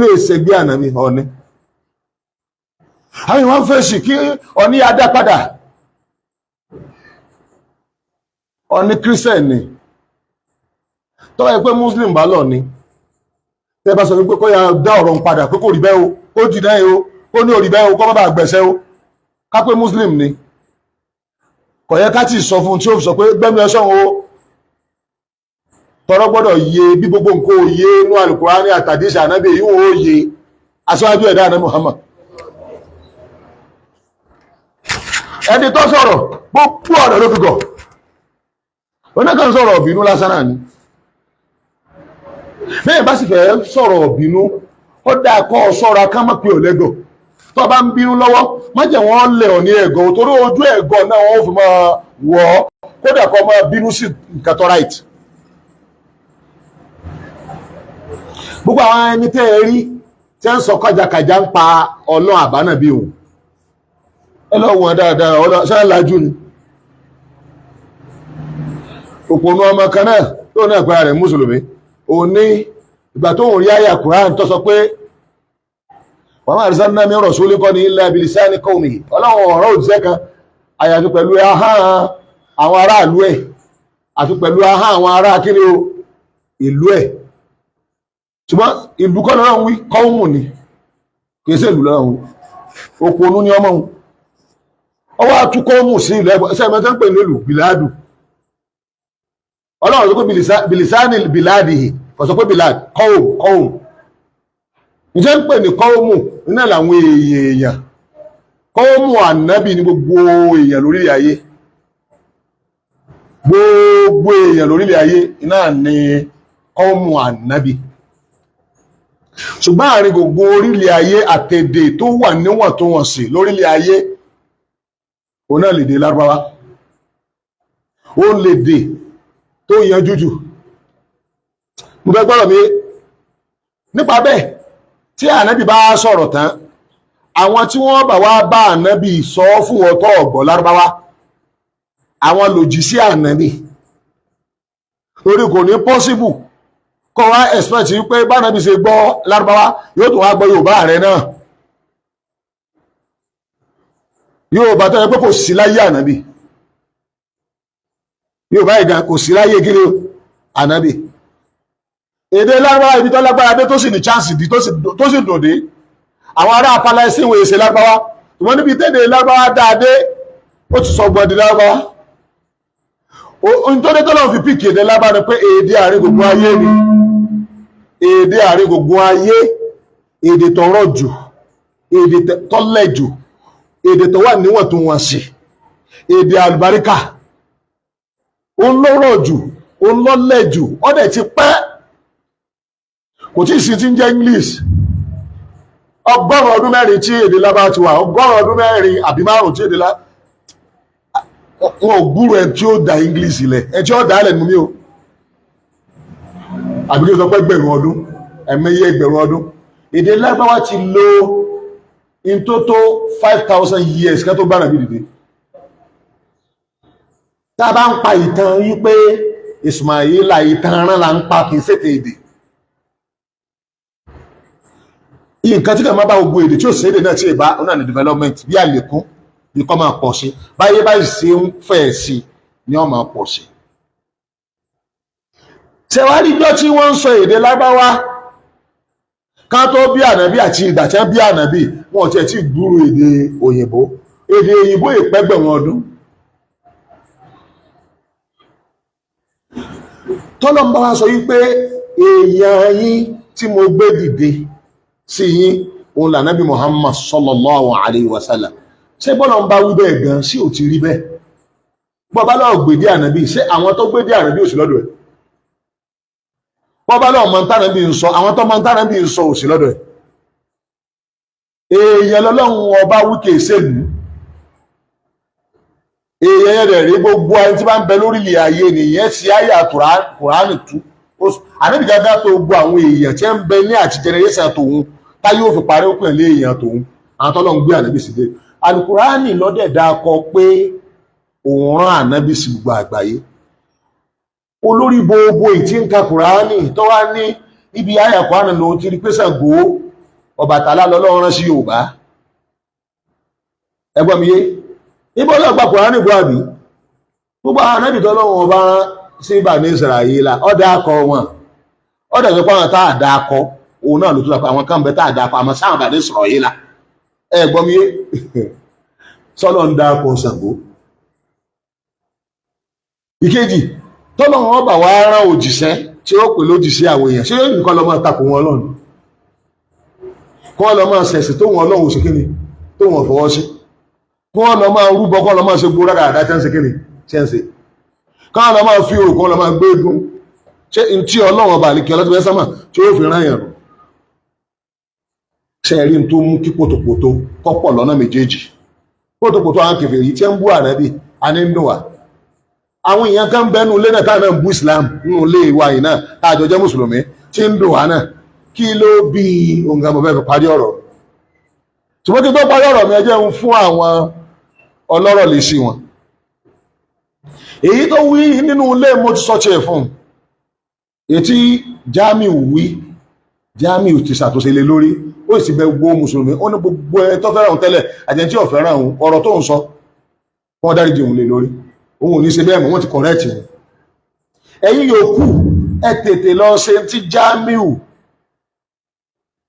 Lè ṣègbé ànábì Ọ̀ní. Àwọn ìwọ̀n fèsì kí Ọ̀ní adá padà. Ọ̀ní Christian ni. Tọ́wọ́ ẹ pé Muslim bá lọ ni, tẹ́ bá sọ wípé kó ya dá ọ̀rọ̀ ń padà, pé kò rí bẹ́ẹ̀ o, kó jìnnà ẹ o, kó ní òrí bẹ́ẹ̀ o, kó má bàa gbẹ̀sẹ̀ o, ká pé Muslim ni, kò yẹ ká tí ì sọ fún un tí ó fi sọ pé gbẹ́mi ẹ sọ̀hún o. Tọrọ gbọ́dọ̀ yé bí gbogbo nǹkan ò yé inú Al-Qur'ani àtàdísì ànábì, èyí wọn ò yé aṣáájú ẹ̀dá àná Muhammad. Ẹni tó sọ̀rọ̀, gbogbo ọ̀rọ̀ ló fi gọ̀. Oníkan sọ̀rọ̀ ọ̀bínú lásán náà ni. Bẹ́ẹ̀ bá sì fẹ́ sọ̀rọ̀ ọ̀bínú, ó dáa kọ́ ọ sọ́ra ká má pe ò lẹ́gọ̀. Tó bá ń bínú lọ́wọ́, má jẹ́ wọ́n lẹ̀ ọ́ ní ẹ̀gọ́, torí ojú ẹ̀gọ́ náà wọ́n fi máa wọ̀ ọ́, kódà kó máa bínú sí nǹkan tó right. Gbogbo àwọn ẹni tẹ́ ẹ rí tí ń sọ kọjàkàjà ń pa ọlọ́run àbánàbí òun, ẹ lọ wọ̀n dáadáa, ṣáà lajú ni. Òpònú ọmọ kan náà tó náà pẹ́ra rẹ̀ mùsùlùmí, òun ní ìgbà tó ń rí àyà Kùránì tó sọ pé wa ma arsalna min rasulin kọ́ ní illa bilisani qawmihi, ọlọ́run ọ̀rọ̀ òjíṣẹ́ kan àyàfi pẹ̀lú ahọ́n àwọn aráàlú ẹ̀, àfi pẹ̀lú ahọ́n àwọn ará kíni o, ìlú ẹ̀. Ṣùgbọ́n ìlú kọ́ lọ́rọ̀ wí, kọ́ọ̀mù ni, kìí ṣe ìlú lọ́rọ̀ wí. Òpònú ni ọmọ òun ọwọ́ àtúkọ́ọ̀mù sí ìlú ẹ̀gbọ́n ṣe ẹ̀mẹ́tẹ́ ń pè nílùú bìláàdù. Ọlọ́run sọ pé bilisani bìláàdìhì, kò sọ pé bìláàdì, kọ́ọ̀mù kọ́ọ̀mù. Ǹjẹ́ ń pè ní kọ́ọ̀mù náà làwọn èèyàn kọ́ọ̀mù ànábì ní gbogbo èèyàn lórílẹ̀ ayé, gbogbo èèyàn lórílẹ̀ ayé náà ní kọ́ọ̀mù ànábì. Ṣùgbọ́n àárín gbogbo orílẹ̀ ayé, àtẹ̀dẹ̀ tó wà níwọ̀ntúnwọ̀nsì lórílẹ̀ ayé, òun náà lèdè Lárúbáwá, ó lèdè tó yanjú jù. Mo fẹ́ gbọ́dọ̀ mi nípa bẹ́ẹ̀. Tí ànábì bá sọ̀rọ̀ tán, àwọn tí wọ́n bá wá bá ànábì sọ fún wọn tó ọ̀gbọ́ Lárúbáwá, àwọn lòdì sí ànábì, torí kò ní possible kọ́ wá expect pé bánábì ṣe gbọ́ Lárúbáwá, yóò tún wá gbọ́ Yorùbá rẹ̀ náà. Yorùbá tó yẹ pé kò sí láyé ànábì, Yorùbá ìgan kò sí láyé kí ni ànábì. Èdè Lárúbáwá, ibi tó lágbára dé, tó sì ní chance dí, tó sì dùn dé, àwọn ará Palestine wòye ṣe Lárúbáwá, ṣùgbọ́n níbi tẹ́lẹ̀ Lárúbáwá dáadé, ó ti sọ gbọ́n di Lárúbáwá. Ohun tó dé tó lọ́n fi píkì èdè Lárúbáwá ni pé èdè àárín gbogbo ayé ni, èdè àárín gbogbo ayé, èdè tó rọ̀ jù, èdè tó lẹ̀ jù, èdè tó wà níwọ̀ntúnwọ̀nsì, èdè àlùbáríkà. Òun ló rọ̀ jù, òun ló lẹ̀ jù, ó dẹ̀ ti pẹ́, kò tí ì sí ti ń jẹ́ English. 100 ọdún mẹ́rin tí èdè Lárúbáwá ti wà, 100 ọdún mẹ́rin àbí márùn tí èdè lá wọn ò gbúrò ẹ tí ó da English lẹ̀, ẹ tí ó dá lẹ̀ nínú mi o, àbí kí n sọ pé ẹgbẹ̀rún ọdún, ẹ̀mẹ́yẹ ẹgbẹ̀rún ọdún. Èdè Lárúbáwá ti lo in total 5,000 years ká tó gbára bí dìde. Tá a bá ń pa ìtàn wípé Ismaila, ìtàn rán la ń pa, kì í ṣètè èdè. Nǹkan tí kàn máa bá gbogbo èdè tí ó ṣe èdè náà tí ì bá náà ní development, bí àlékún, bí kọ́ máa pọ̀ sí báyé báyìí ṣe ń fẹ̀ sí ni ó máa pọ̀ sí. Ṣẹ̀wárí jọ́ tí wọ́n ń sọ èdè Lárúbáwá ká tó bí ànábì àti ìgbà tí wọ́n bí ànábì, wọn ò tiẹ̀ tí gbúrò èdè òyìnbó. Èdè òyìnbó ìpẹ́gbẹ̀rún ọdún. Tọ́lọ́ ń bá wa sọ yí pé èèyàn yín tí mo gbé dìde sí yín, òun lànábì Muhammad sallallahu alayhi wa sallam. Ṣé bọ́lá ń bá wí bẹ́ẹ̀ gan sí ò ti rí bẹ́ẹ̀? Bọ́bá lọ́ọ̀ gbèdé ànábì, ṣé àwọn tó gbédé ànábì ò sí lọ́dọ̀ ẹ̀? Bọ́bá lọ́ọ̀ mọ tánàbì ń sọ, àwọn tó mọ tánàbì ń sọ ò sí lọ́dọ̀ ẹ̀? Èèyàn lọ́lọ́run ọba wíkè ṣèlú èèyàn yẹn rẹ̀ rí. Gbogbo ẹni tí bá ń bẹ lórílẹ̀ ayé nìyẹn sí àyà Kùránì tú ànábì gángan tó gbogbo àwọn èèyàn tí ń bẹ ní àti generation tòun táyé ò fi parí, ó pẹ̀lú èèyàn tòun, àwọn tọ́lọ́ ń gbé ànábì sí dé. Alukurani lọ́dẹ̀ dákọ pé òun rán ànábì sí gbogbo àgbáyé. Olórí gbogbo ìtí ń ka Kùránì tó wá ní ibi àyà Kùránì lòun ti rí pé Ṣàngó Ọbàtálá lọ́lọ́run rán sí Yorùbá. Ẹgbọ́n mi yé, ibo lọ gba Kùránì gbọ́ àbí? Gbogbo àwọn anábì tọ́lọ́run ọba rán sí Bani Israila, ọ̀dà akọ wọn, ọ̀dà tó pàwọn tá a dá akọ òun náà ló tún lọ àwọn kan bẹ tá a dá akọ àmọ́ sáwọn Bani Israila. Ẹgbọ́n mi yé, sọ́lọ́ ń dá akọ Ṣàngó. Ìkejì, tọ́lọ́run ọba wa rán òjìṣẹ́ tí ó pè lójìṣẹ́ àwọn èèyàn, ṣé yóò nìkan lọ máa takò wọn lọ́nà, kọ́ lọ máa ṣẹ̀sìn tó wọn Ọlọ́run ṣe kíni tó wọn fọwọ́ sí, kọ́ lọ máa rúbọ, kọ́ lọ máa ṣe gbóra dáadáa tí ń ṣe kíni tí ń ṣe, kọ́ lọ máa fi òrò, kọ́ lọ máa gbé egun, ṣé n tí Ọlọ́run ọba àlekí ọlọ́tí fẹ́ sámà tí ó fi rán yàn rò? Ṣe rí n tó mú kí pòtòpòtò kọ́pọ̀ lọ́nà méjèèjì? Pòtòpòtò àwọn kèfèrí tí ń bú ànábì a ní ń dùn wá. Àwọn èèyàn kan bẹnu ilé náà táwọn náà ń bú Islam nínú ilé ìwà yìí náà, táàjọ jẹ́ mùsùlùmí tí ń dùn wá náà. Kí ló bí nǹkan? Mo fẹ́ fi parí ọ̀rọ̀, ṣùgbọ́n kí n tó parí ọ̀rọ̀ mi, ẹ jẹ́ ń fún àwọn ọlọ́rọ̀ lè sí wọn. Èyí tó wí nínú ilé, mo ti sọ tiẹ̀ fún un. Ètí Jamiu wí, Jamiu ti ṣàtúnṣe lé lórí, ó sì bẹ gbogbo mùsùlùmí. Ó ní gbogbo ẹ tó fẹ́ràn òun tẹ́lẹ̀ àti ẹni tí ò fẹ́ràn òun, ọ̀rọ̀ tó ń sọ, wọ́n dáríjì òun lé lórí, òun ò ní ṣe bẹ́ẹ̀ mọ́, wọ́n ti correct òun. Ẹ̀yin yòókù, ẹ tètè lọ ṣe tí Jamiu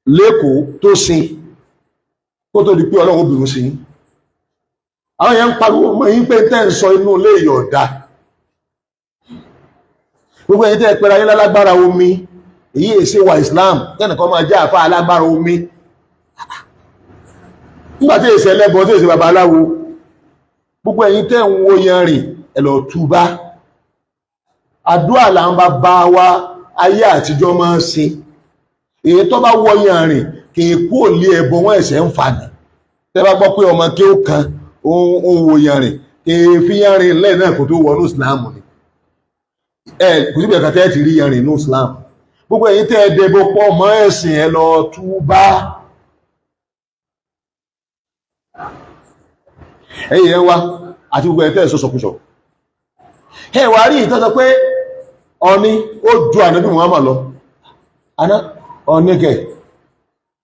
lẹ́kọ̀ọ́ tó ṣe kó tó di pé Ọlọ́run obìnrin sí yín. Àwọn yẹn ń pariwo mọ́ yín pé tẹ́ ń sọ inú ilé ìyọ̀ọ̀dá. Gbogbo ẹ̀yin tẹ́ ẹ pera yín lálágbára omi, èyí èsè wa Islam kẹ́nìkan máa jẹ́ àfa alágbára omi nígbà tí èsè ẹlẹ́bọ, tí èsè babaláwo. Gbogbo ẹ̀yin tẹ́ ń wo yanrìn, ẹ lọ túbá. Àdúrà làwọn bàbá wa ayé àtijọ́ máa ń ṣe. Èyí tó bá wọ yanrìn kì í kú òlé ẹbọ, wọn ẹ̀sẹ̀ ń fà ní. Tẹ́ bá gbọ́ pé ọmọ kí ó kan ó ń wo yanrìn, kì í fi yanrìn lẹ́yìn náà kó tó wọnú Islam ni. Ẹ kò síbi ẹ̀ka tẹ́ ẹ ti rí yanrìn ní Islam. Gbogbo ẹ̀yin tẹ́ ẹ dẹbọ pọ̀ mọ́ ẹ̀sìn, ẹ lọ túbá. Ẹ̀yin ẹ wá àti gbogbo ẹ̀yin tẹ́ ẹ sọ̀sọ̀kúsọ̀, ẹ wà rí ìtọ́jọ pé Ọọ̀ni ó ju ànábì Muhammad lọ. Aná Ọọ̀ni kẹ̀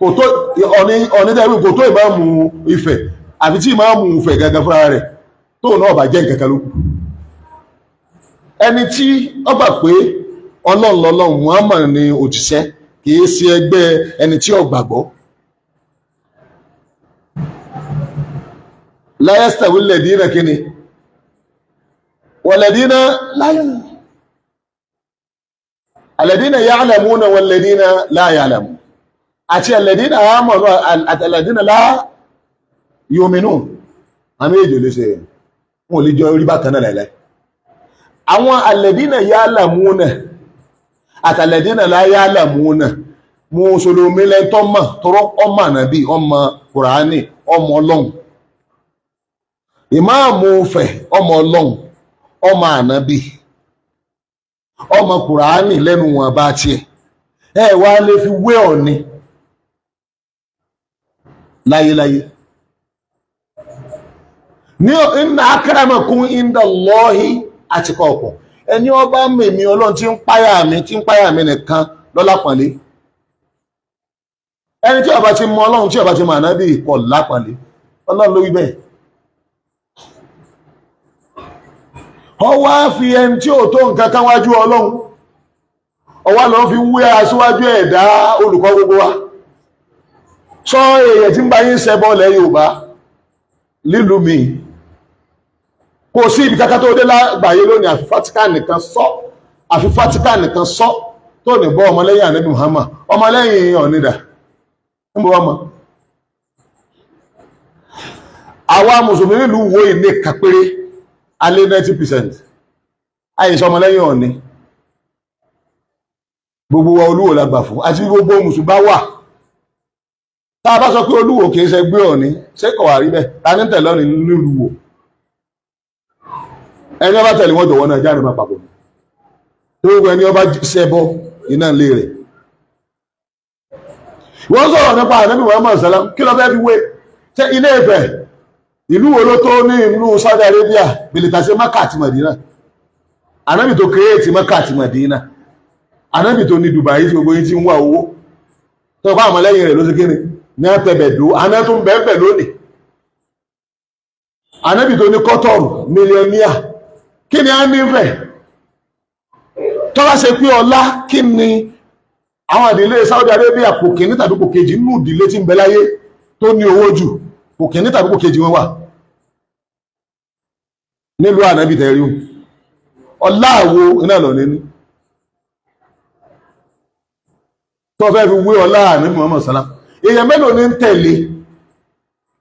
kò tó Ọọ̀ni. Ọọ̀ni tẹ́ kò tó ìmáàmù Ifẹ̀, àfi tí ìmáàmù Ifẹ̀ gangan fúnra rẹ̀ tóun náà bá jẹ́ nǹkan kan ló kù. Ẹni tí ó gbà pé Ọlọ́run lọ́lọ́run, Muhammad ni òjíṣẹ́, kì í ṣe ẹgbẹ́ ẹni tí ó gbàgbọ́. La yastawi alladhina kíni walladhina la ya'lamun, alladhina ya'lamuna walladhina la ya'lamun, àti alladhina amanu àti alladhina la yu'minun. Àmì èjò lè ṣe wọn ò lè jọ orí bákan náà láìláì. Àwọn alladhina ya'lamuna àti alladhina la ya'lamuna, mùsùlùmí lẹ́tọ́ mọ̀ tọrọ ọmọ ànábì, ọmọ Kùránì, ọmọ Ọlọ́run. Ìmáàmù Ifẹ̀, ọmọ Ọlọ́run, ọmọ ànábì, ọmọ Kùránì lẹ́nu wọn bá tiẹ̀. Ẹ wá lè fi wé Ọọ̀ni láyéláyé. Ní inna akramakum inda Allahi atqakum. Ẹni ọba mèmí Ọlọ́run tí ń páyà mi, tí ń páyà mi nìkan lọ́lápọ̀nlé. Ẹni tí ó bá ti mọ Ọlọ́run, tí ó bá ti mọ ànábì, kò lápọ̀nlé. Ọlọ́run ló wí bẹ́ẹ̀. Ọ wá fi ẹni tí ò tó nǹkan kan wájú Ọlọ́run, ọwá lọ fi wé aṣíwájú ẹ̀dá, olùkọ́ gbogbo wa. Sọ èèyàn tí ń bá yín ṣẹbọ lẹ̀ Yorùbá lílùú mi, kò sí ibi kankan tó dé lágbàáyé lónìí àfi Vatican nìkan sọ, àfi Vatican nìkan sọ tó ní bọ́ ọmọlẹ́yìn ànábì Muhammad, ọmọlẹ́yìn ọ̀nìdà ń bọ́ ọmọ. Àwa mùsùlùmí nílùú wo ìní kàpéré alẹ́ 90% àyíṣẹ́ ọmọlẹ́yìn Ọọ̀ni. Gbogbo wa Olúwo la gbà fún, àti gbogbo mùsùlùmí bá wà. Tá a bá sọ pé Olúwo kìí ṣe gbé Ọọ̀ni, ṣé kò wá rí bẹ́ẹ̀? Ta ní tẹ̀lé Ọọ̀ni nílùú wo? Ẹni ọba tẹ̀lé wọn jọ̀wọ́ náà jáde máa papọ̀ tó gbogbo ẹni ọba ṣẹbọ iná ilé rẹ̀. Wọ́n sọ̀rọ̀ nípa ànábì Muhammad salam, kí ló fẹ́ fi wé? Ṣé Ilé Ifẹ̀ ìlú wo ló tó ní ìlú Saudi Arabia bèlètàṣe Maka àti Madina? Ànábì tó kírètì Maka àti Madina, ànábì tó ní Dubai tí gbogbo yín ti ń wá owó. Tó bá àwọn lẹ́yìn rẹ̀ ló ṣe kíni ní àtẹ̀bẹ̀dó àná tó ń bẹ́ẹ̀ bẹ́ẹ̀ lónìí. Ànábì tó ní kọ́tọ̀rù mílíọ̀níà, kí ni a ní fẹ̀ tọ́lá ṣe pé ọlá? Kí ni àwọn ìdílé Saudi Arabia, kò kìíní tàbí kò kejì nínú ìdílé tí ń bẹ láyé tó ní owó jù, kò kìíní tàbí kò kejì wọn wà nílùú ànábì tẹ̀rí. Ọlá àwo iná lọ nínú tó fẹ́ fi wé ọlá ànábì Muhammad salam? Èèyàn mélòó ní ń tẹ̀lé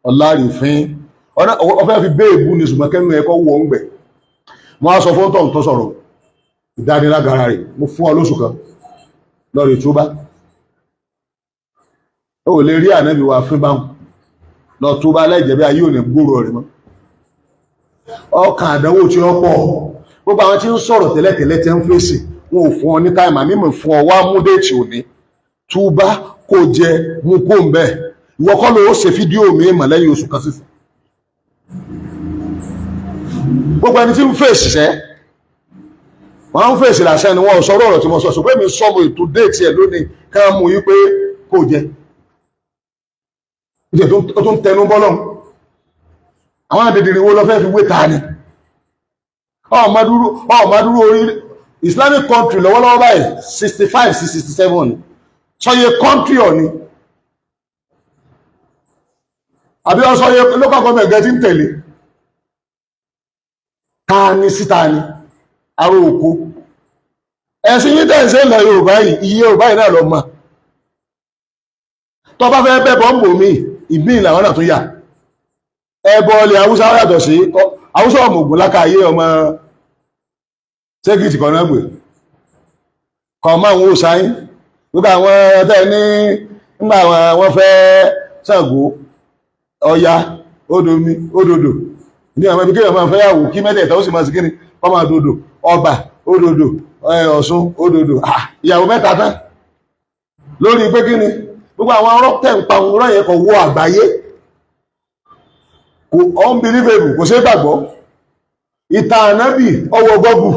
ọlá rìfín? Ọfẹ́ fi béèbú ní ṣùgbọ́n kẹ́nu ẹ̀kọ́ wọ̀ ń gbẹ̀. Wọ́n á sọ fún tọ̀hún tó sọ̀rọ̀ ìdánilágara rẹ̀, mo fún ọ lóṣù kan lọ́rẹ̀ tó bá ó lè rí ànábì wa fún báwọn lọ tó bá láìjẹ́ bí ayé ò ní gbúrò rẹ̀ mọ́. Ọkàn àdánwò tí ó pọ̀, gbogbo àwọn tí ń sọ̀rọ̀ tẹ́lẹ̀tẹ́lẹ̀ tẹ́ ń fèsì, wọn ò fún ọ ní táìmù àmì mọ̀ fún ọ wá mú déètì òní túbá kó jẹ mú kó ń bẹ́ẹ̀. Ìwọ kọ́ ló ṣe fídíò mi mọ̀ lẹ́yìn oṣù kan sísìn. Gbogbo ẹni tí ń fèsì sẹ́, wọ́n ń fèsì làṣẹ ni wọ́n sọ̀rọ̀ ọ̀rọ̀ tí mo sọ, ṣùgbọ́n èmi sọ́mọ ètò déètì ẹ̀ lónìí ká mú yí pé kò jẹ ó tún tẹnu bọ́lọ̀. Àwọn àdìdìrì wo lọ fẹ́ fi wé ta ni? Ọmọdúró orí Islamic country lọ́wọ́lọ́wọ́ báyìí, 65 sí 67 sọye country ọ̀ ni, àbí ọ sọye local government gẹ́ tí ń tẹ̀lé ta ni síta ni aró oko. Ẹ̀sìn yí tẹ̀sẹ̀ ilẹ̀ Yorùbá yìí, iye Yorùbá yìí náà lọ mọ̀. Tó bá fẹ́ bẹ́bọ̀ ń bò mí ìbí ìlànà náà tún yà ẹbọ ilẹ̀ Haúsá yàtọ̀ sí Haúsá ọmọ ògùn lákàáyé ọmọ sẹ́kìtì kan náà gbé kọ̀ máa ń wò sáyín. Gbogbo àwọn tẹ́ ní nígbà wọn fẹ́ Ṣàngó, Ọya, odòmí odòdò ní àwọn ibi kéèyàn máa fẹ́ yàwó kí mẹ́tẹ̀ẹ̀ta ó sì máa sì kíni kọ́ máa dòdò, Ọba odòdò, Ọ̀ṣun odòdò, ìyàwó mẹ́ta tán lórí pé kíni. Gbogbo àwọn ọ̀rọ̀ tẹ̀ ń pa òun yẹn kò wọ àgbáyé, kò unbelievable, kò ṣeé gbàgbọ́. Ìtàn ànábì ọwọ́ gọ́gù,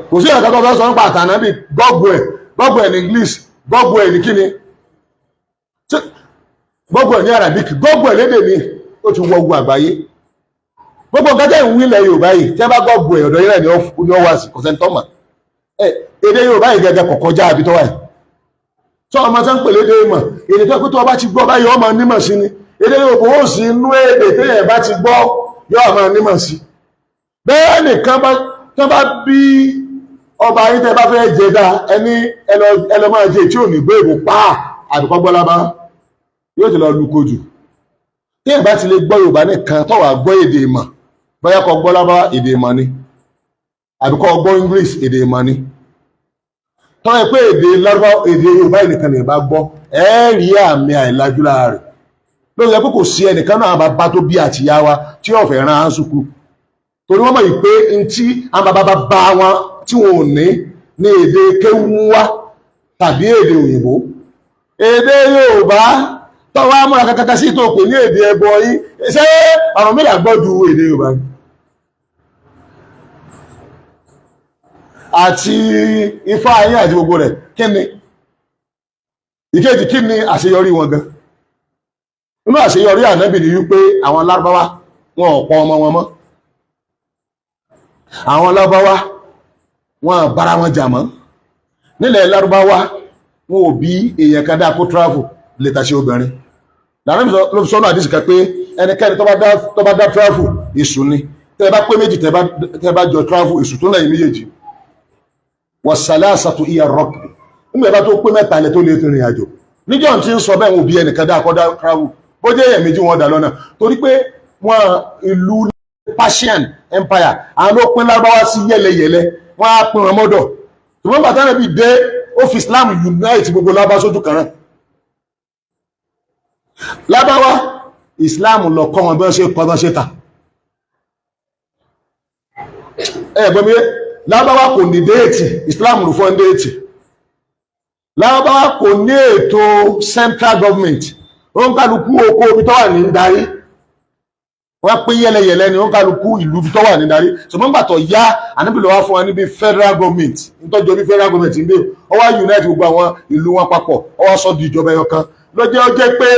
kò sí ẹ̀ka tó fẹ́ sọ nípa àtàn ànábì. Gọ́gù ẹ̀, gọ́gù ẹ̀ ní English, gọ́gù ẹ̀ ní kíni, gọ́gù ẹ̀ ní Arabic, gọ́gù ẹ̀ lédè mi, ó ti wọ gbogbo àgbáyé. Gbogbo nǹkan tẹ́ ń wí ilẹ̀ Yorùbá yìí, tẹ́ bá gọ́gù ẹ̀ ọ̀dọ̀ yìí náà ni ó wá sí, kò sẹ́ni tó mọ̀. Èdè Yorùbá yìí gẹ́gẹ́ kọ̀kọ́ já àbí tó wáyé tó ọmọ tó ń pèlè èdè ìmọ̀, èdè tó pé tó ọba ti gbọ́ báyìí ọmọ nímọ̀ sí ni. Èdè Yorùbá ó sì inú èdè téèyàn bá ti gbọ́ yóò máa nímọ̀ sí. Bẹ́ẹ̀ nìkan bá tó bá bí ọba yín tẹ́ bá fẹ́ jẹ dá ẹni ẹlọ máa jẹ tí ò ní gbé èbò pa àbíkọ́ gbọ́lábá yóò ti lọ lu kojú. Téèyàn bá ti lè gbọ́ Yorùbá nìkan tó wà gbọ́ èdè ìmọ̀, bóyá kó gbọ́lábá èdè ìmọ̀ ni, àbíkọ́ gbọ́ English èdè ìmọ̀ ni, tọ́ ẹ pé èdè Lárúbá, èdè Yorùbá nìkan lè bá gbọ́, ẹ rí àmì àìlájú lára rẹ̀. Ló yẹ pé kò sí ẹnìkan náà bàbá tó bí àtìyá wa tí ó fẹ́ rán án sùkú, torí wọ́n mọ̀ yìí pé n tí àwọn bàbá bá bá wọn tí wọn ò ní ní èdè kéwú wá tàbí èdè òyìnbó, èdè Yorùbá tọ́wọ́ amúra kankan sí tó pè ní èdè ẹbọ yín. Ṣé ọ̀rọ̀ mi là gbọ́ ju èdè Yorùbá àti ifá ayé àti gbogbo rẹ̀? Kí ni ìkejì, kí ni àṣeyọrí wọn gan? Inú àṣeyọrí ànábì ni wípé àwọn lárúbáwá wọn ò pọ̀ ọmọ wọn mọ́, àwọn lárúbáwá wọn ò bára wọn jà mọ́. Nílẹ̀ lárúbáwá wọn ò bí èèyàn kan dáa kó travel lè tàṣe obìnrin. Lànà ló fi sọ́nà àdìsí kan pé ẹnikẹ́ni tó bá dá travel, èṣù ni. Tẹ́ bá pé méjì, tẹ́ bá jọ travel, èṣù tó lẹ́yìn méjèèjì. Wàsálàsàtò ìyá rọ́ọ̀kì nígbà bá tó pé mẹ́ta ilẹ̀ tó lè fi rìn àjò. Níjọ́ tí ń sọ bẹ́ẹ̀, wọn ò bí ẹnìkan dáa kó dá travel, bó jẹ́ èèyàn méjì wọn dà lọ́nà, torí pé wọn ìlú Persian Empire àwọn ló pín lárúbáwá sí yẹlẹyẹlẹ, wọn á pín wọn mọ́dọ̀. Ṣùgbọ́n bàtà náà bí dé, ó fi Islam unite gbogbo lábá sójú kan náà. Lábáwá Islam lọ kọ́ wọn bí wọ́n ṣe kọ́ bí wọ́n ṣe ta. Ẹ gbọ́ mi, lábáwá kò ní déètì, Islam ló fọ́n déètì. Lábáwá kò ní ètò central government, ó ń kálukú oko omi tó wà ní darí. Wọ́n pín yẹlẹyẹlẹ ni, wọ́n kálukú ìlú tó wà ní darí. Ṣùgbọ́n gbà tó yá, Ànábì ló wá fún wa níbi federal government, nítọ́jú bí federal government ń bẹ. Ó wá unite gbogbo àwọn ìlú wọn papọ̀, ó wá sọ di ìjọba ẹyọ kan. Lọ́jọ́ ó jẹ́ pé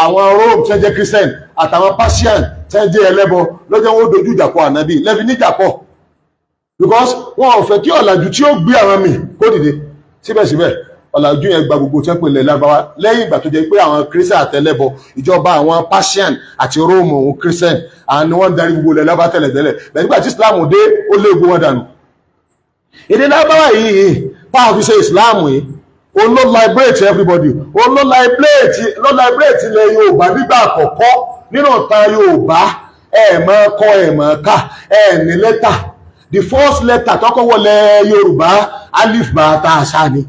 àwọn Rome tí wọ́n jẹ́ Christian àtàwọn Persian tí wọ́n jẹ́ ẹlẹ́bọ, lọ́jọ́ wọn ó dojú ìjà kọ Ànábì lẹ́fi níjà pọ̀, because wọn ò fẹ́ kí ọ̀làjú tí ó gbé àwọn mì kó dìde. Síbẹ̀síbẹ̀, ọ̀làjú yẹn gba gbogbo tí wọ́n pè lẹ̀ lágbáwá, lẹ́yìn ìgbà tó jẹ́ pé àwọn Christian àtẹlẹ́bọ, ìjọba àwọn Persian àti Rome òun Christian, àwọn ni wọ́n ń darí gbogbo ilẹ̀ lábá tẹ́lẹ̀tẹ́lẹ̀. Bẹ́ẹ̀ nígbà tí Islam dé, ó lé gbogbo wọn dànù. Èdè lábáwá yìí táwọn fi ṣe Islam yìí, òun ló liberate everybody, òun ló liberate ilẹ̀ Yorùbá nígbà àkọ́kọ́ nínú ìtàn Yorùbá. Ẹ̀ máa kọ, ẹ̀ máa kà, ẹ̀ ní lẹ́tà. The first letter tọ́kọ́ wọlé Yorùbá, alif bá ta àṣà ni.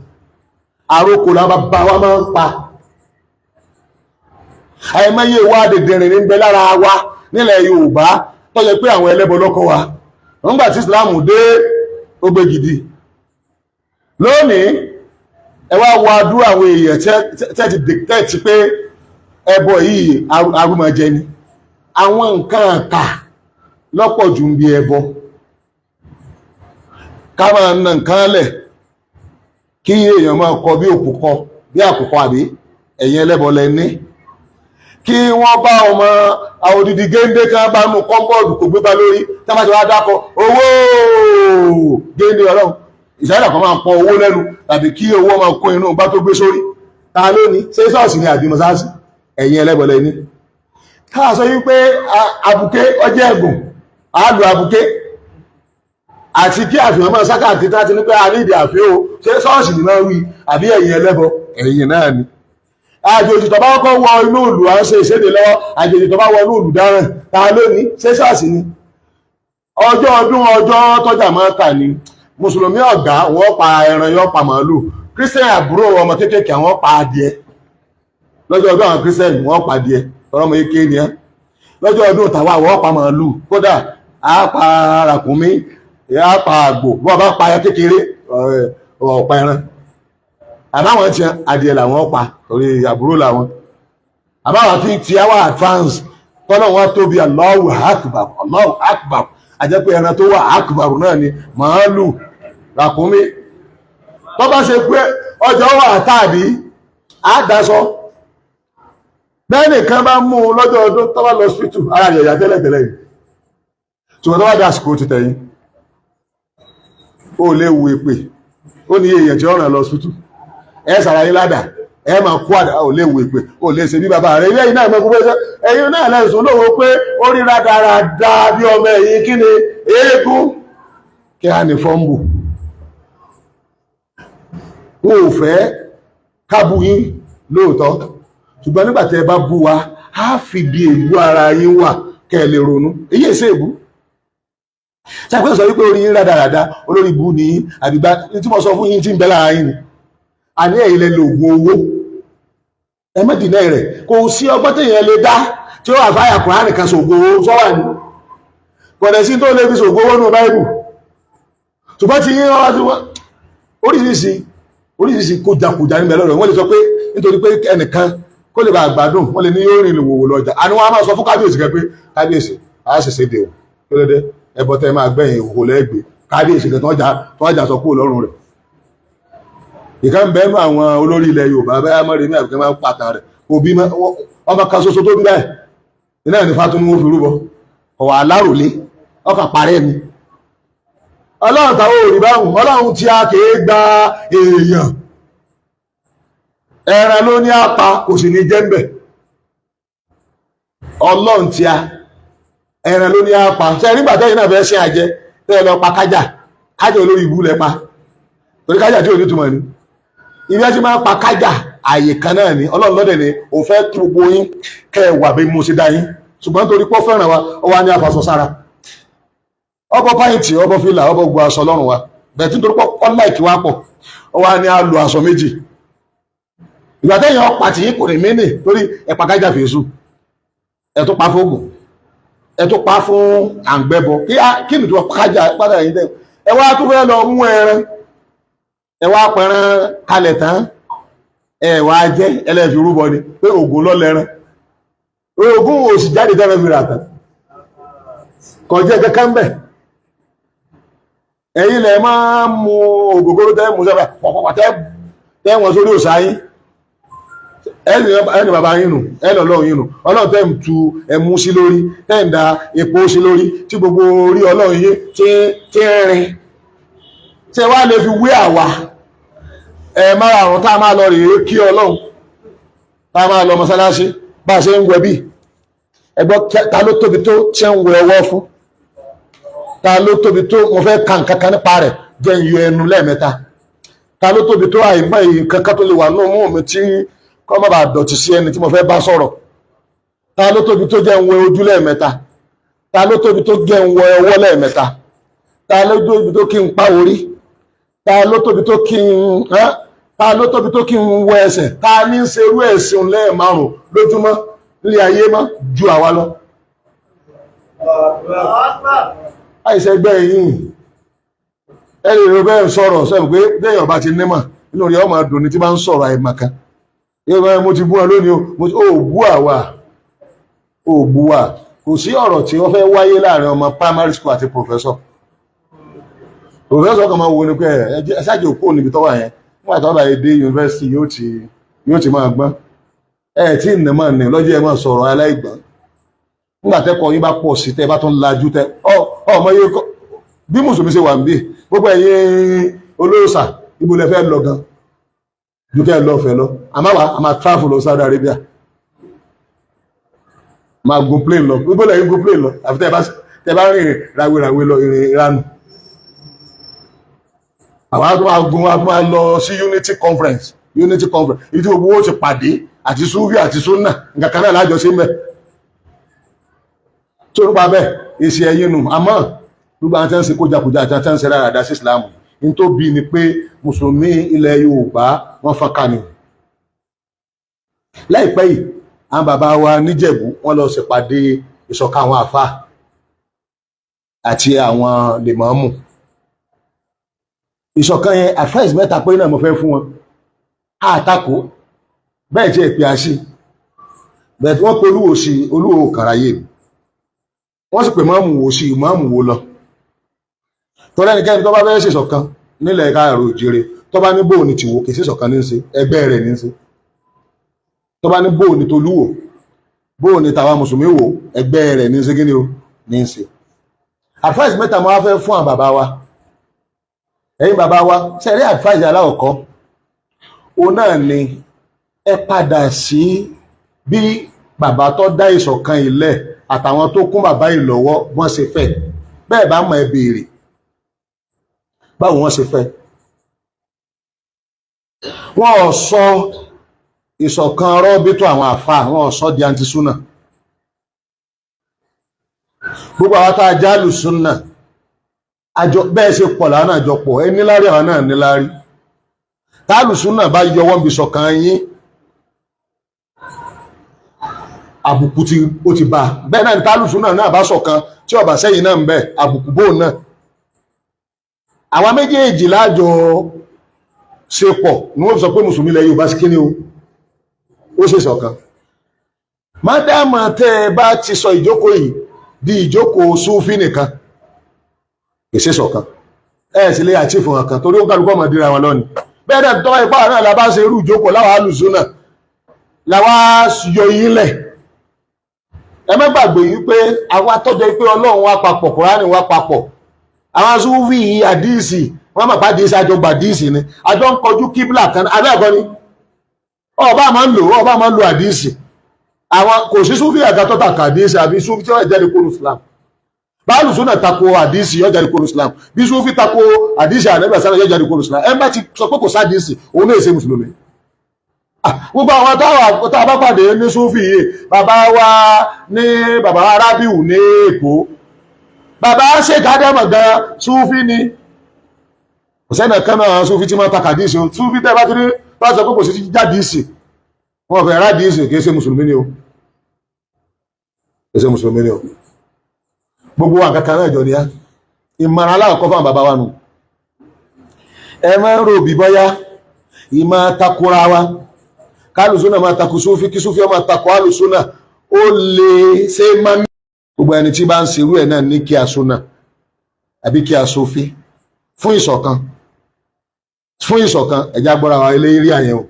Àròkò làwọn bàbá wa máa ń pa. Àìmọye ìwà dèdèrìn ní bẹ lára wa nílẹ̀ Yorùbá tó jẹ́ pé àwọn ẹlẹ́bọ lọ́kọ́ wa. Nígbà tí Islam dé, ó gbé gidi. Lónìí, ẹ wá wo àdúrà àwọn èèyàn tẹ́ ti dictate pé ẹbọ yìí arúmọjẹ ni. Àwọn nǹkan àkà lọ́pọ̀ jù ń bí ẹbọ, ká máa na nǹkan lẹ̀, kí èèyàn máa kọ bí òkùkọ, bí àkùkọ, àbí ẹ̀yìn ẹlẹ́bọ lẹ ní kí wọ́n bá ọmọ odidi géńdé kan bá nù kọ́ńbọ̀dù kò gbé bá lórí tí wọ́n bá ti wá dákọ̀ owó géńdé ọlọ́run ìṣẹ́lẹ̀ kan máa pọ owó lẹ́nu, tàbí kí owó máa kún inú bá tó gbé sórí. Ta ló ní? Ṣé ṣọ́ọ̀ṣì ni àbí mọ́sáàsì? Ẹ̀yìn ẹlẹ́bọ lẹ ní. Káà sọ wípé àbùké ọjọ́ ẹ̀gùn àálù àbùké àti kí àfihàn máa sákàtì tá ti ní pé a ní ìdí àfihàn o. Ṣé ṣọ́ọ̀ṣì ni máa wí àbí ẹ̀yìn ẹlẹ́bọ? Ẹ̀yìn náà ni. Àjòjì tó bá kọ́kọ́ wọ inú ìlú, à ń ṣe ìséde lọ́wọ́, àjòjì tó bá wọ inú ìlú dáràn, ta ló ní? Ṣé ṣọ́ọ̀ṣì ni? Ọjọ́ ọdún, ọjọ́ tọ́jà máa tà ní. Mùsùlùmí ọ̀gá wọ́n pa ẹran, yọ́ pa màálù. Christian àbúrò ọmọ kéékèèké, àwọn pa adìẹ lọ́jọ́ ọdún. Àwọn Christian wọ́n pa adìẹ, ọmọ kékeré ni ẹ́. Lọ́jọ́ ọdún tàwa, wọ́n pa màálù, kódà á pa ràkúnmí, á pa àgbò. Bọ́ọ̀ bá pa kékeré ọ̀pá ẹran, àbáwọn tí adìẹ làwọn pa torí àbúrò làwọn. Àbáwọn tí tí a wà advance tọ́lọ̀ wọn tóbi, Allahu akbar, Allahu akbar. Àjẹ́ pé ẹran tó wà akbar náà ni màálù, ràkúnmí. Tó bá ṣe pé ọjọ́ wà tàbí àdásọ bẹ́ẹ̀ nìkan bá mú un lọ́jọ́ ọdún, tó bá lọ hospital, ara rẹ̀ yà tẹ́lẹ̀tẹ́lẹ̀ yìí. Ṣùgbọ́n tó bá dé àsìkò ti tẹ̀yìn, ó lè wu èpè, ó ní èèyàn tí ó ràn lọ hospital, ẹ sàrà yín ládàá, ẹ máa kó àdá. Ò lè wu èpè, ó lè ṣe bí bàbá rẹ̀. Ilé yìí náà mọ̀ gbogbo ẹ̀yin náà lẹ́sùn lówó pé ó rí rádaràda bí ọmọ ẹ̀yìn. Kí ni eégún kí á ní fọ́ǹbù? Wọn ò fẹ́ kábù yín lóòótọ́, ṣùgbọ́n nígbà tí ẹ bá bú wa, á fi bí èbú ara yín wà kẹ́ ẹ lè ronú. Èyí èsè èbú ṣàpẹ́ sọ wípé orí yín rádaràda, olórí bú ni yín, àbígbá tí mo sọ fún yín tí ń bẹ lára yín ni. Àní ẹ̀yin lẹ lo oògùn owó, ẹ má dìnnà rẹ̀. Kò sí ọgbọ́n téèyàn lè dá tí ó wà fáyà Kùránì kan ṣògùn owó sọ́wà ní kọ̀dẹ̀ sí tó lè fi ṣògùn owó nù Báíbù. Ṣùgbọ́n tí yín wọ́n wá oríṣiríṣi oríṣiríṣi kójakòjá níbẹ̀ lọ́rọ̀. Wọ́n lè sọ pé nítorí pé ẹnìkan kó lè bá gbádùn, wọ́n lè ní yóò rìn ìwòwò lọ́jà. Àní wọ́n á máa sọ fún kábíyèsí kan pé kábíyèsí, a ṣẹ̀ṣẹ̀ dé o, kí ló dé? Ẹbọ tẹ́ máa gbẹ̀yìn, ìhòòhò lẹ́gbẹ̀ẹ́ kábíyèsí kan tó wọ́n jà sọ kúrò lọ́rùn rẹ̀. Ìkan bẹ́ẹ̀ nú àwọn olórí ilẹ̀ Yorùbá bẹ́ẹ̀ mọ́rin ní àbíkẹ́ máa ń pàtà rẹ̀, òbí ọmọ kan ṣoṣo tó bí báyìí iná ní Fátúnú ó fi rúbọ ọ̀wà aláròlé ọkà parẹ́ ni. Ọlọ́run táwọn òrì báhùn, ọlọ́run tí a kìí gba èèyàn, ẹran ló ní àpá, kò sì ní jẹ́mbẹ̀. Ọlọ́run tí a ẹran ló ní àpá. Ṣe nígbà tẹ́yìn náà fẹ́ ṣe àjẹ, tẹ́yìn lọ pa kájà, kájà olórí ibú lẹ pa, torí kájà tí ò ní túmọ̀ ni. Ibi ẹ ti máa ń pa kájà, àyè kan náà ni. Ọlọ́run lọ́dẹ̀ ni òun fẹ́ kí gbogbo yín kẹ́ ẹ wà bí mo ṣe dá yín, ṣùgbọ́n torí pé ó fẹ́ràn wa, ó wá ní àfàṣọ sára, ọbọ̀ pàìntì, ọbọ̀ fìlà, ọbọ̀ gbogbo aṣọ lọ́rùn wa bẹ̀ẹ̀ tí nítorí pé ọláìkí wa pọ̀, ó wá ní á lo aṣọ méjì. Ìgbà tẹ́yìn ọ̀pá tí yín kò ní mí nì torí ẹ̀pà kájà fèsù, ẹ̀ tó pa fóògùn, ẹ̀ tó pa fún àǹgbẹ́bọ. Kí ni tó kájà padà yín tẹ́ ẹ wá tó fẹ́ lọ mú ẹran, ẹ wá pẹran kalẹ̀ tán, ẹ wá jẹ́ ẹlẹ́fi rúbọ ni pé ògùn lọ́lẹ́ran, ògùn òsì jáde tẹ́lẹ̀ fi rà tán. Kò jẹ́ kankan bẹ̀. Ẹ̀yin lẹ máa ń mu ògógóró tẹ́ mú sẹ́fẹ̀ pọ̀pọ̀pọ̀ tẹ́ wọ́n sórí òsà yín. Ẹni bàbá yín nù, ẹni ọlọ́run yín nù. Ọlọ́run tẹ́ ń tu ẹmu sí lórí, tẹ́ ń da epo sí lórí, tí gbogbo orí ọlọ́run yín tí ń rin. Ṣé wàá lè fi wé àwa ẹ máa àrùn tá a máa lọ rèé kí ọlọ́run, tá a máa lọ mọ́sálásí bá a ṣe ń wẹ bí ẹgbọ́? Ta ló tóbi tó tí ń wẹ ọwọ́ fún? Ta ló tóbi tó? Mo fẹ́ ka nǹkan kan nípa rẹ̀, jẹ́ ń yọ ẹnu lẹ́ẹ̀mẹ́ta. Ta ló tóbi tó? Àìmọ́ nǹkan kan tó lè wà nínú mú mi tí kọ́ má bàa dọ̀tí sí ẹni tí mo fẹ́ bá sọ̀rọ̀. Ta ló tóbi tó jẹ́ ń wẹ ojú lẹ́ẹ̀mẹ́ta? Ta ló tóbi tó jẹ́ ń wẹ ọwọ́ lẹ́ẹ̀mẹ́ta? Ta ló tóbi tó kí n pa orí? Ta ló tóbi tó kí n, ta ló tóbi tó kí n wọ ẹsẹ̀? Ta ní ń ṣerú ẹ̀sìn lẹ́ẹ̀márùn lójúmọ́ nílé ayé mọ́ ju àwa lọ? Àìsẹ̀gbẹ́ yìí ẹni rẹ̀ bẹ́ẹ̀ sọ̀rọ̀ sẹ́yìn pé bẹ́ẹ̀ ọba ti nímọ̀ inú rẹ̀ ọmọ dùn ní tí bá ń sọ̀rọ̀ àìmọ̀kan. Yóò mo ti bú ọ lónìí o, ò bú àwa, ò bú wa. Kò sí ọ̀rọ̀ tí wọ́n fẹ́ wáyé láàrin ọmọ primary school àti professor. Professor kan máa wo ni pé ẹ ṣáàjì òkú níbi tó wà yẹn. Nígbà tó bá dé yunifásitì yóò ti máa gbọ́n. Ẹ tí ì nà máa nì lọ́jọ́ ẹ máa sọ̀rọ̀ aláìgbọ́n. Nígbà tẹ́kọ̀ọ́ yín bá pọ̀ sí, tẹ́ bá tún lajú tẹ́ ọ ọmọ yẹ bí mùsùlùmí ṣe wà ń bí. Gbogbo ẹ̀yin olóòṣà, ibo lẹ fẹ́ lọ gan ju kẹ́ ẹ lọ fẹ́ lọ? Àmọ́ wa a máa travel lọ Saudi Arabia, máa gun plane lọ. Gbogbo lẹ́yìn gun plane lọ, àfi tẹ́ bá rìn ràwérawé lọ, ìrìn ìranù. Àwọn tó máa gun wa máa lọ sí Unity Conference. Unity Conference ibi tí gbogbo owó ti pàdé, àti Sufi àti Sunna, nǹkan kan náà lájọ sí mẹ́ tó nípa bẹ́ẹ̀. Èsì ẹ̀yìn nù. Àmọ́ gbogbo àwọn tí wọ́n ń ṣe kójakójá àti àwọn tí wọ́n ń ṣe ráradá sí Islam ní tó bí ni pé mùsùlùmí ilẹ̀ Yorùbá wọ́n fọ́nká ni. Láìpẹ́ yìí, àwọn bàbá wa níjẹ̀bú wọ́n lọ ṣèpàdé ìṣọ̀kan àwọn àfáà àti àwọn lèmọ́mù. Ìṣọ̀kan yẹn, advice mẹ́ta pé náà mo fẹ́ fún wọn. Àtakò bẹ́ẹ̀ tí ẹ̀ pé a sí bẹ́ẹ̀ tí wọ́n pe olúwo sí, olúwo kàráyè, wọ́n sì pè mọ́mù wò sí, mọ́mù wò lọ. Torí ẹnikẹ́ni tó bá fẹ́ ṣèṣọ̀kan nílẹ̀ káàró òjìrè, tó bá ní bóò ní tìwò, kì í ṣèṣọ̀kan ní í ṣe, ẹgbẹ́ rẹ̀ ní í ṣe. Tó bá ní bóò ní tolúwò, bóò ní tàwa mùsùlùmí wò, ẹgbẹ́ rẹ̀ ní í ṣe. Kí ni o ní í ṣe? Advice mẹ́ta mo wá fẹ́ fún àwọn bàbá wa. Ẹ̀yin bàbá wa, sẹ́rí advice aláwọ̀kọ́, òun náà ni ẹ padà sí bí bàbá tó dá ìṣọ̀kan ilẹ̀ àtàwọn tó kún bàbá yìí lọ́wọ́ wọ́n ṣe fẹ́. Bẹ́ẹ̀ bá mọ̀, ẹ béèrè báwo wọ́n ṣe fẹ́. Wọ́n ò sọ ìṣọ̀kan rọ́bìtò àwọn àfa, wọ́n ò sọ di antisúnà. Gbogbo àwọn tá a jálù súnà àjọ bẹ́ẹ̀ ṣe pọ̀ lánàá, àjọ pọ̀ ẹ níláárí, àwọn náà níláárí. Tálù súnà bá yọwọ́ bí ṣọ̀kan yín, àbùkù tí ó ti bá bẹ́ẹ̀ náà ni. Tálù súnà náà bá ṣọ̀kan tí ọba sẹ́yìn náà ń bẹ, àbùkù bóun náà. Àwọn méjèèjì lájọ ṣe pọ̀ ni wọ́n sọ pé mùsùlùmí ilẹ̀ Yorùbá sí kíní o, ó ṣe ṣọ̀kan. Mádàmà tẹ́ ẹ bá ti sọ ìjókòó yìí di ìjókòó súfì nìkan, kì í ṣe ṣọ̀kan, ẹ sì lè àchífù nǹkan, torí ó ń kálukọ́ ọmọ dira wọn lọ́ni. Bẹ́ẹ̀ náà tọ́wọ́ ipá náà la bá ṣe irú ìjókòó láwa alùsùnà làwa yọ yín lẹ̀. Ẹ má gbàgbé wípé àwa tọ́jọ́ pé Ọlọ́run wa papọ̀, Kùránì wa papọ̀. Àwọn súfì yìí, àdíìsì wọ́n mọ̀ pàdíìsì, àjọ gbàdíìsì ni, àjọ ń kọjú kíbla kan. Abẹ́ẹ̀kọ́ ni ọba máa ń lò, ọba máa ń lo àdíìsì. Àwọn kò sí súfì àga tó tàkà àdíìsì àbí súfì tí wọ́n jáde kúrò Islam. Báàlù súnà tako àdíìsì, yóò jáde kúrò Islam. Bí súfì tako àdíìsì ànábì àsálà, yóò jáde kúrò Islam. Ẹ bá ti sọ pé kò sádìísì, òun náà ṣe mùsùlùmí. Gbogbo àwọn tá a bá pàdé ní súfì yìí, bàbá wa ní bàbá arábíù ní Èkó, bàbá ṣèkádẹ́mọ̀ gan súfì ni. Kò sẹ́nà kan náà súfì tí máa ta kàdíìsì o. Súfì tẹ́ bá ti rí bá sọ pé kò sí jádìísì, wọn fẹ́ rádìísì, kì í ṣe mùsùlùmí ni o, kì í ṣe mùsùlùmí ni o. Gbogbo wa kankan náà jọ ni á. Ìmọ̀ràn aláàkọ́ fún bàbá wa nù: ẹ máa ń rò bí bọ́yá ìmọ̀ takora wa, kálùsúnà máa takò súfì, kí súfì máa takò alùsúnà, ó lè ṣe máa ń Gbogbo ẹni tí bá ń ṣerú ẹ̀ náà ní kí a so náà àbí kí a sófin fún ìṣọ̀kan, fún ìṣọ̀kan. Ẹ̀já gbọ́ra wa ilé rí àyẹ̀wò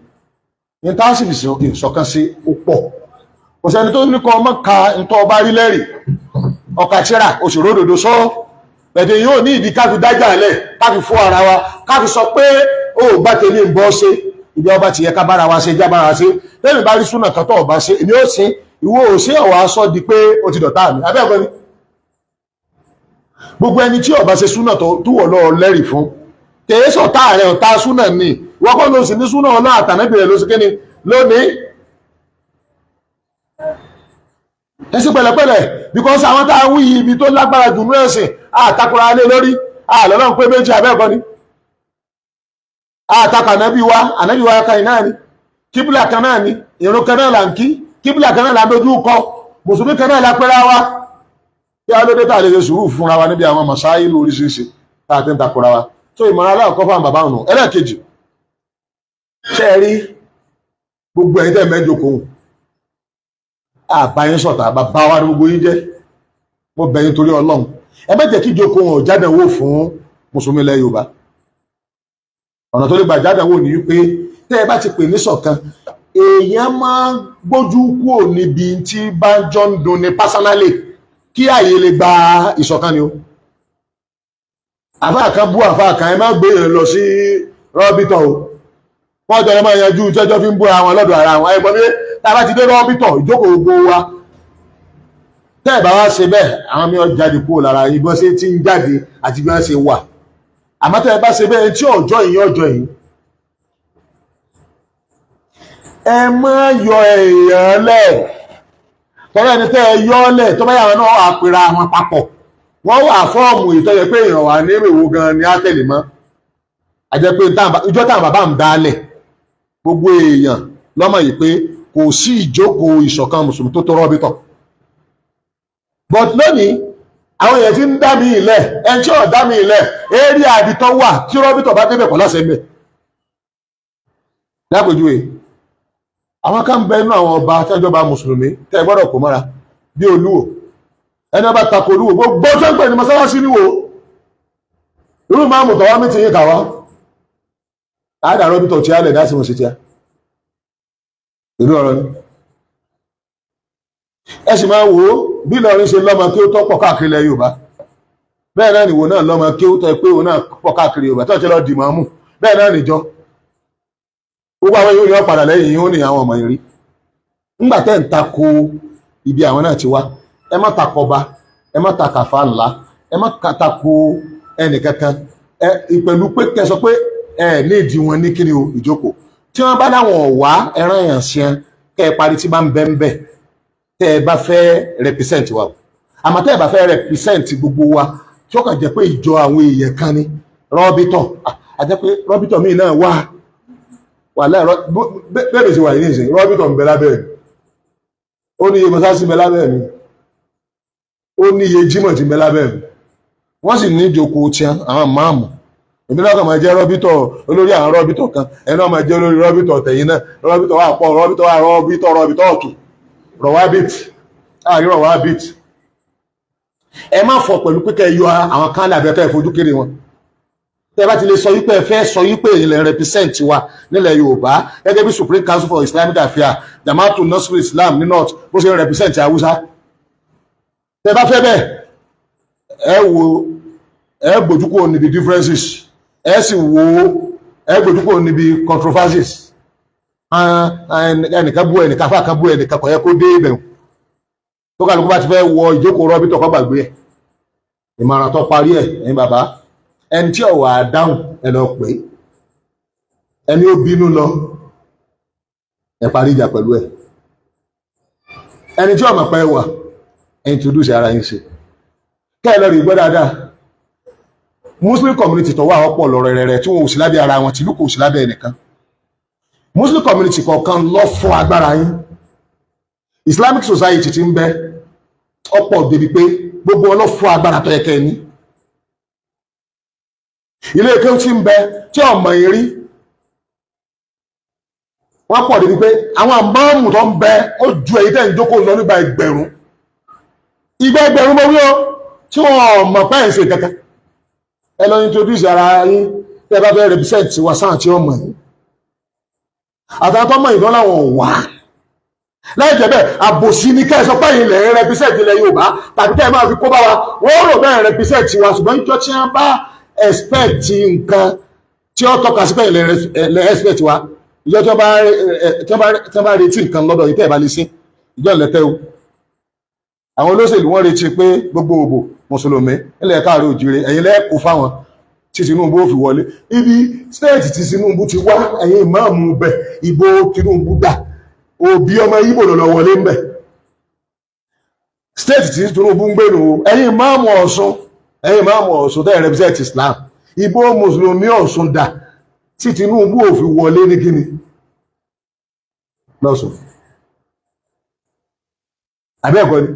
ní tá a sì fi ìṣọ̀kan sí ó pọ̀. Kò sẹ́ni tó ní kọ́ ọmọ ka ntọ́ ọba rí lẹ́rìí ọkà tíra oṣù ródòdó sọ bẹ̀dẹ̀ yóò ní ìdí ká fi dájà lẹ̀, ká fi fún ara wa, ká fi sọ pé ó gbá tèmi ń bọ́ ṣe. Ibi ọba ti yẹ ká bára wa ṣe, já bára wa ṣe. Lẹ́yìn bá rí súnà kan tó ọba ṣe, èmi ó ṣe, ìwọ ò ṣe, ọ̀wà sọ di pé ó ti dọ̀tá mi. Abẹ́ ẹ̀kọ́ ni gbogbo ẹni tí ọba ṣe súnà tó wọ̀ lọ́ọ́ lẹ́rìí fún kèé sọ̀tá rẹ̀, ọ̀tá súnà ni. Wọ́n kọ́ ló sì ní súnà ọlọ́ àtànẹ́bìrẹ̀ ló sì kéde lónìí. Ẹ sí pẹ̀lẹ́pẹ̀lẹ́, because àwọn tá a wí ibi tó lágbára jù ní ẹ̀sìn àtakùrà alẹ́ lórí àlọ́lọ́run pé méjì. Abẹ́ẹ̀kọ́ ni àtakà ànábì wa, ànábì wa kan náà ni, kíbùlà kan náà ni, ìrun kan náà là ń kí, kíbùlà kan náà là ń dojú kọ, mùsùlùmí kan náà la pẹ́ra wa. Kí á lóde tá a lè ṣe sùúrù fúnra wa níbi àwọn mọ̀sáìlú oríṣiríṣi tá a ti ń takùrà wa? So ìmọ̀ràn aláàkọ́ fún bàbá ọ̀nà ẹlẹ́ẹ̀kejì, ṣe é rí gbogbo ẹ̀yin tẹ́ mẹ́jọ kò àbáyín sọ̀tà, bàbá wa ní gbogbo yín jẹ́. Mo bẹ̀ yín torí Ọlọ́run, ẹ má jẹ́ kí ìjókòó wọn ò jádàwó fún mùsùlùmí ilẹ̀ Yorùbá. Ọ̀nà tó lè gbà jádàwó ni wípé tẹ́ ẹ bá ti pè ní ṣọ̀kan, èèyàn máa gbójú kúrò níbi tí bá ń jọ ń dunni personally kí àyè lè gba ìṣọ̀kan ni o. Àfáà kan bú àfáà kan, ẹ má gbé èèyàn lọ sí rọ́bìtọ̀ o. Wọ́n jọ lọ máa yanjú tẹ́jọ́ fi ń búra wọn lọ́dọ̀ ara wọn. Ẹgbọ́n mi, tá a bá ti dé rọ́bìtọ̀ ìjókòó gbogbo wa, tẹ́ ẹ̀ bá wá ṣe bẹ́ẹ̀, àwọn mi ò jáde kúrò lára yín bí wọ́n ṣe ti ń jáde àti bí wọ́n ṣe wà. Àmọ́ tẹ́ ẹ bá ṣe bẹ́ẹ̀, tí ọjọ́ yìí ọjọ́ yìí, ẹ má yọ èèyàn lẹ̀ tọ́lá. Ẹni tẹ́ ẹ yọ ọ́ lẹ̀ tó bá yàrá náà àpèrà àwọn papọ̀, wọ́n wà fọ́ọ̀mù ìtọ́jẹ́ pé èèyàn wà ní èrèwò gan ni á tẹ̀lé mọ́. Àjẹ́ pé ìjọ táwọn bàbá ń dálẹ̀, gbogbo èèyàn lọ́mọ yìí pé kò sí ìjókòó ìṣọ̀kan mùsùlùmí tó tó rọ́bìtọ̀. But lónìí, àwọn èèyàn ti ń dá mi ilẹ̀. Ẹni tí ò dá mi ilẹ̀ eré àbítọ́ wà tí rọ́bìtọ̀ bá débẹ̀ kọ́ láṣẹ mẹ́. Lápèjúwe, àwọn kan bẹ inú àwọn ọba tẹ́jọba mùsùlùmí tẹ́ gbọ́dọ̀ kó mọ́ra bí olúwo. Ẹni ọba tako olúwo, gbogbo tó ń pè ní mọ́sálásí níwò irú máàmù tọ́wá mi ti yín kàwá àádà rọ́bìtọ̀ tí a lẹ̀ dá sí mọ̀ sí tí a ìlú ọ̀rọ̀ ni. Ẹ sì máa wò ó bí Ìlọrin ṣe lọ́mọ kí ó tọ́ pọ̀ káàkiri ilẹ̀ Yorùbá, bẹ́ẹ̀ náà nìwò náà lọ́mọ kí ó tọ́ pé òun náà pọ̀ káàkiri Yorùbá tó ṣe lọ dì mọ́mù. Bẹ́ẹ̀ náà nìjọ gbogbo àwọn yóò ní wọn padà lẹ́yìn yóò ní àwọn ọmọ yìí rí ńgbà tẹ́ ń tako ibi àwọn náà ti wá. Ẹ má takọba, ẹ má takàfà ńlá, ẹ má tako ẹnìkankan. Ẹ pẹ̀lú pé kẹ́ sọ pé ẹ ní ìdí wọn ní kíni o ìjókòó tí wọ́n bá láwọn ọ̀wá ẹran èèyàn sí ẹ, kẹ́ ẹ parí tí bá ń bẹ́ ń bẹ́. Tẹ́ ẹ bá fẹ́ represent wa o, àmọ́ tẹ́ ẹ bá fẹ́ represent gbogbo wa, tí ó kàn jẹ́ pé ìjọ àwọn èèyàn kan ní rọ́bìtọ̀, àjẹ́ pé rọ́bìtọ̀ míì náà wà wà láì bẹ́ẹ̀ sì wà ní ìsìn. Rọ́bìtọ̀ ń bẹ lábẹ́ mi, ó ní iye mọ́sáàsì ń bẹ lábẹ́ mi, ó ní iye jímọ̀ tí ń bẹ lábẹ́ mi. Wọ́n sì ní ìjókòó tiẹ̀ àwọn máàmù. Èmi náà kàn máa jẹ́ rọ́bìtọ̀, olórí àwọn rọ́bìtọ̀ kan. Ẹni náà máa jẹ́ olórí rọ́bìtọ̀ tẹ̀yìn náà. Rọ́bìtọ̀ wà pọ̀, rọ́bìtọ̀ wà, rọ́bìtọ̀, rọ́bìtọ̀ ọ̀tún, rọ̀wábìt àárín rọ̀wábìt. Ẹ má fọ pẹ̀lú pé kẹ́ ẹ yọ àwọn kan lábẹ́, kẹ́ ẹ fojú kéré wọn. Tẹ́ bá ti lè sọ wípé ẹ fẹ́ sọ wípé ilẹ̀ represent wa nílẹ̀ Yorùbá gẹ́gẹ́ bí Supreme Council for Islamic Affairs, Jama'atu Nasrul Islam ní North, bó ṣe ń represent Haúsá, tẹ́ bá fẹ́ bẹ́ẹ̀, ẹ wo, ẹ gbójú kúrò níbi differences, ẹ sì wo, ẹ gbójú kúrò níbi controversies. Ẹnìkan bú ẹnìkan, fún àkàn bú ẹnìkan, kò yẹ kó dé ibẹ̀. Tó kálukú bá ti fẹ́ wọ ìjókòó rọ́bìtọ̀, kó gbàgbé ẹ̀. Ìmọ̀ràn tó parí ẹ̀, ẹ̀yin bàbá, ẹni tí ó wà dáhùn, ẹ lọ pè é. Ẹni ó bínú lọ, ẹ parí ìjà pẹ̀lú ẹ̀. Ẹni tí ó mọ̀ pé wà, ẹ introduce ara yín ṣe kẹ́ ẹ lọ rí gbọ́ dáadáa. Muslim community tó wà ọ̀pọ̀ lọ rẹ̀rẹ̀rẹ̀ tí wọn ò sí lábẹ́ ara wọn, tìlú kò sí lábẹ́ ẹnìkan. Muslim community kọ̀ọ̀kan lọ fún agbára yín. Islamic society ti ń bẹ ọ̀pọ̀ débi pé gbogbo wọn lọ fún agbára tó yẹ kẹ́ ẹ ní. Ilé kéwú tí ń bẹ tí ọmọ yìí rí wọ́n pọ̀ débi pé àwọn àmọ́ọ̀mù tó ń bẹ ó ju èyí tẹ́ ń jókòó lọ nígbà ẹgbẹ̀rún. Ìgbà ẹgbẹ̀rún mọ́ wíwọ́ tí wọ́n mọ̀ pẹ́ ń ṣe kankan. Ẹ lọ introduce ara yín tẹ́ ẹ bá fẹ́ represent wa sáà tí ó mọ̀ yín. Àtàwọn tó mọ̀ ìdán láwọn ò wá. Láì jẹ́ bẹ́ẹ̀, àbòsí ni kẹ́ ẹ sọ pé ilẹ̀ ń represent ilẹ̀ Yorùbá tàbí kẹ́ ẹ máa fi kó bá wa. Wọ́n rò bẹ́ẹ̀ represent wa, ṣùgbọ́n ìjọ tí wọ́n bá expect nǹkan tí ó tọ́ka sí pé ilẹ̀ expect wa, ìjọ tí wọ́n bá retí nǹkan lọ́dọ̀ yìí tẹ́ ẹ̀ bá lè ṣe, ìjọ ìlẹ̀tẹ̀ o. Àwọn olóṣèlú, wọ́n retí pé gbogbo òbò mùsùlùmí ilẹ̀ káàárọ̀ òjìrè, ẹ̀yin lẹ́ẹ̀kọ́ fáwọn tí Tinubu ó fi wọlé. Ibi state tí Tinubu ti wá, ẹ̀yin ìmáàmù bẹ̀, ìbò Tinubu dà? Òbí ọmọ Ìgbò lọ wọlé ń bẹ̀. State tí Tinubu ń gbèrò, ẹ̀yin ìmáàmù Ọ̀ṣun, ẹ̀yin ìmáàmù Ọ̀ṣun tẹ́ represent Islam, ìbò mùsùlùmí Ọ̀ṣun dà tí Tinubu ò fi wọlé ní kíni lọ́sùn? Àbẹ́ẹ̀kọ́ ni?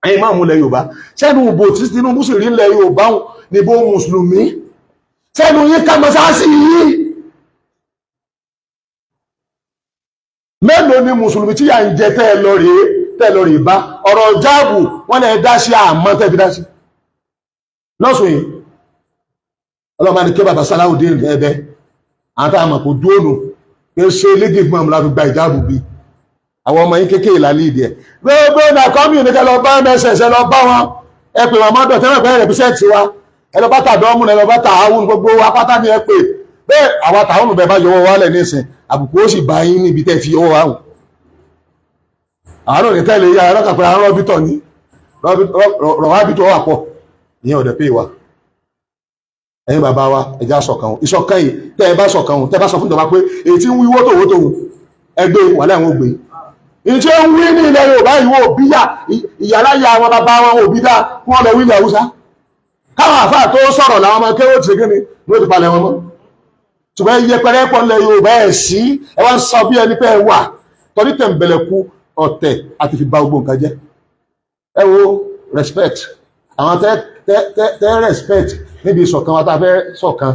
Ẹ̀yin máàmù ilẹ̀ Yorùbá, sẹ́nu ìbò tí Tinubu sì rí ilẹ̀ Yorùbá níbo mùsùlùmí sẹ́nu yín ká mọ́sáàsì yìí? Mélòó ni mùsùlùmí tí yà ń jẹ tẹ́ ẹ lọ rèé bá ọ̀rọ̀ jáàbù? Wọ́n lè dá sí àmọ́ tẹ́ fi dá sí lọ́sùn yìí. Ọlọ́mọ ní kí bàbá Salaudeen ẹ̀bẹ̀ àwọn táwọn mọ̀ kò dúró pé ṣe lédè gbọ́n la fi gba ìjáàbù bí àwọn ọmọ yín kékeré lálẹ́ ìdí ẹ̀. Gbogbo náà kọ́mí ní kẹ́ lọ bá MSS, ẹ lọ bá wọn, ẹ pè wọn mọ́dọ̀ tẹ́lẹ̀ pé represent wa. Ẹ lọ bá tàdọ́mù, ẹ lọ bá tààwùn, gbogbo apáta ni ẹ pè bẹ́ẹ̀. Àwa tààwùn bẹ́ẹ̀ bá yọwọ́ wálẹ̀ nísìn, àbùkù ó sì bá yín níbi tẹ́ fi yọwọ́ wáhùn. Àwọn náà ní tẹ́lẹ̀ yára lọ́kàn pé àwọn rọ́bìtọ̀ ni rọ̀wábìtọ̀ wà pọ̀, ìyẹn ọ̀dẹ̀ pé wa. Ẹ̀yin bàbá wa, ẹ̀já ṣọ̀kan. Ìṣọ̀kan yìí, tẹ́ ẹ bá ṣọ̀kan, tẹ́ ẹ bá sọ fún ìjọba pé èyí tí ń wí wótò wótò ẹgbẹ́ wà láwọn ògbé ìṣe ń wí ní ilẹ̀ Yorùbá, ìwọ òbí yà ìyàláyà àwọn bàbá wọn òbí dá kí wọ́n lọ wí ilẹ̀ Haúsá. Káwọn àfáà tó sọ̀rọ̀ làwọn ọmọ kéwò tí kíni ní ó ti palẹ̀ wọn mọ́. Ṣùgbọ́n iye pẹrẹ pọ̀ nílẹ̀ Yorùbá ẹ̀ sí, ẹ wá ń sọ bí ẹni pé ẹ wà torí tẹ̀m̀bẹ̀lẹ̀kú ọ̀tẹ̀ àti fi ba gbogbo nǹkan jẹ́. Ẹ wo respect àwọn tẹ́ respect níbi ìṣọ̀kan wa tá a fẹ́ ṣọ̀kan.